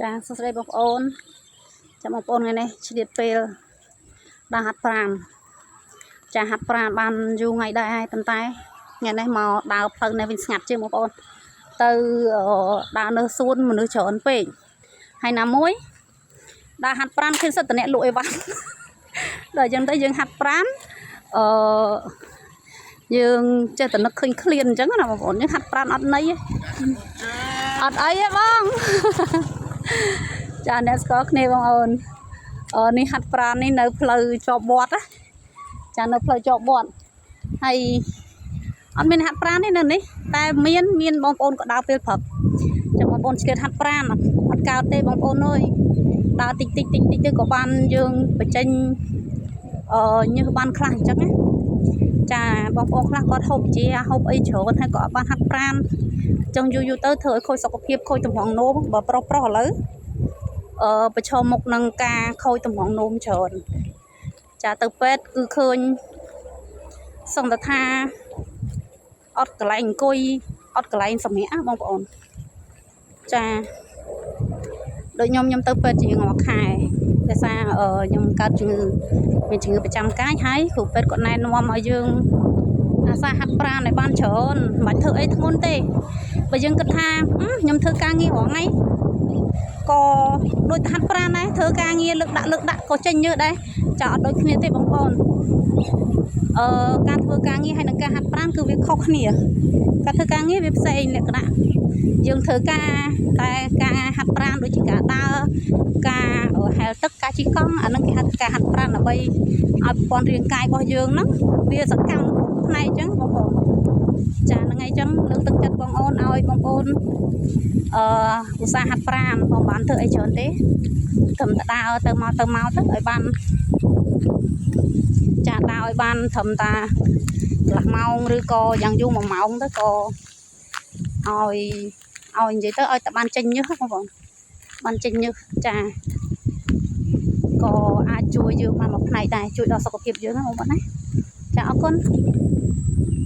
ចាសួស្តីបងប្អូនចាំបងប្អូនថ្ងៃនេះឆ្លៀតពេលដើរហាត់ប្រាណចាហាត់ប្រាណបានយូរថ្ងៃដែរហើយប៉ុន្តែថ្ងៃនេះមកដើរផ្លូវនេះវិញស្ងាត់ជាងបងប្អូនទៅអឺដើរនៅសួនមនុស្សច្រើនពេកហើយណាមួយដើរហាត់ប្រាណឃើញសិតតអ្នកលក់អីវ៉ាន់ ដល់អញ្ចឹងទៅយើងហាត់ប្រាណអឺយើងចេះតែនឹកឃើញឃ្លានអញ្ចឹងណាបងប្អូនយើងហាត់ប្រាណអត់ន័យទេអត់អីទេបង ចាអ្នកស្គាល់គ្នាបងអូនអឺនេះហាត់ប្រាណនេះនៅផ្លូវជាប់វត្តណាចានៅផ្លូវជាប់វត្តហើយអត់មានហាត់ប្រាណទេនៅនេះតែមានមានបងប្អូនក៏ដើរពេលព្រឹកចាំបងប្អូនឆ្លៀតហាត់ប្រាណអត់កើតទេបងប្អូនអើយដើរតិចតិចតិចតិចទៅក៏បានយើងបញ្ចេញអឺញើសបានខ្លះអញ្ចឹងណាចាបងប្អូនខ្លះគាត់ហូបជាហូបអីច្រើនហើយក៏អត់បានហាត់ប្រាណអញ្ចឹងយូរយូរទៅធ្វើឲ្យខូចសុខភាពខូចតម្រងនោមបើប្រុសប្រុសឥឡូវ អឺប្រឈមមុខនឹងការខូចតម្រងនោមច្រើនចាទៅពេទ្យគឺឃើញសង្កថាអត់កន្លែងអង្គុយអត់កន្លែងសម្រាកបងប្អូនចាដូចខ្ញុំខ្ញុំទៅពេទ្យជាងរាល់ខែដោយសារអឺខ្ញុំកើតជំងឺមានជំងឺប្រចាំកាយហើយគ្រូពេទ្យគាត់ណែនាំឲ្យយើងអាសាហាត់ប្រាណឲ្យបានច្រើនមិនបាច់ធ្វើអីធ្ងន់ទេបើយើងគិតថាខ្ញុំធ្វើការងាររាល់ថ្ងៃ ក៏ដូចហាត់ប្រាណដែរធ្វើការងារលើកដាក់លើកដាក់ក៏ចេញញើសដែរចាអត់ដូចគ្នាទេបងប្អូនអឺការធ្វើការងារហើយនិងការហាត់ប្រាណគឺវាខុសគ្នាការធ្វើការងារវាផ្សេងលក្ខណៈយើងធ្វើការតែការហាត់ប្រាណដូចជាការដើរការហែលទឹកការជិះកង់អានឹងគេហៅថាការហាត់ប្រាណដើម្បីឲ្យប្រព័ន្ធរាងកាយរបស់យើងហ្នឹងវាសកម្មគ្រប់ផ្នែកអញ្ចឹងបងប្អូនចាហ្នឹងហើយអញ្ចឹងលើកទឹកចិត្តបងប្អូនឲ្យបងប្អូនអឺឧស្សាហ៍ហាត់ប្រាណបងបានធ្វើអីច្រើនទេត្រឹមតែដើរទៅមកទៅមកទៅឲ្យបានចាដើរឲ្យបានត្រឹមតាកន្លះម៉ោងឬក៏យ៉ាងយូរ1ម៉ោងទៅក៏ឲ្យឲ្យនិយាយទៅឲ្យតែបានចេញញើសបងប្អូនបានចេញញើសចាក៏អាចជួយយើងបានមួយផ្នែកដែរជួយដល់សុខភាពយើងណាបងប្អូនណាចាអរគុណ។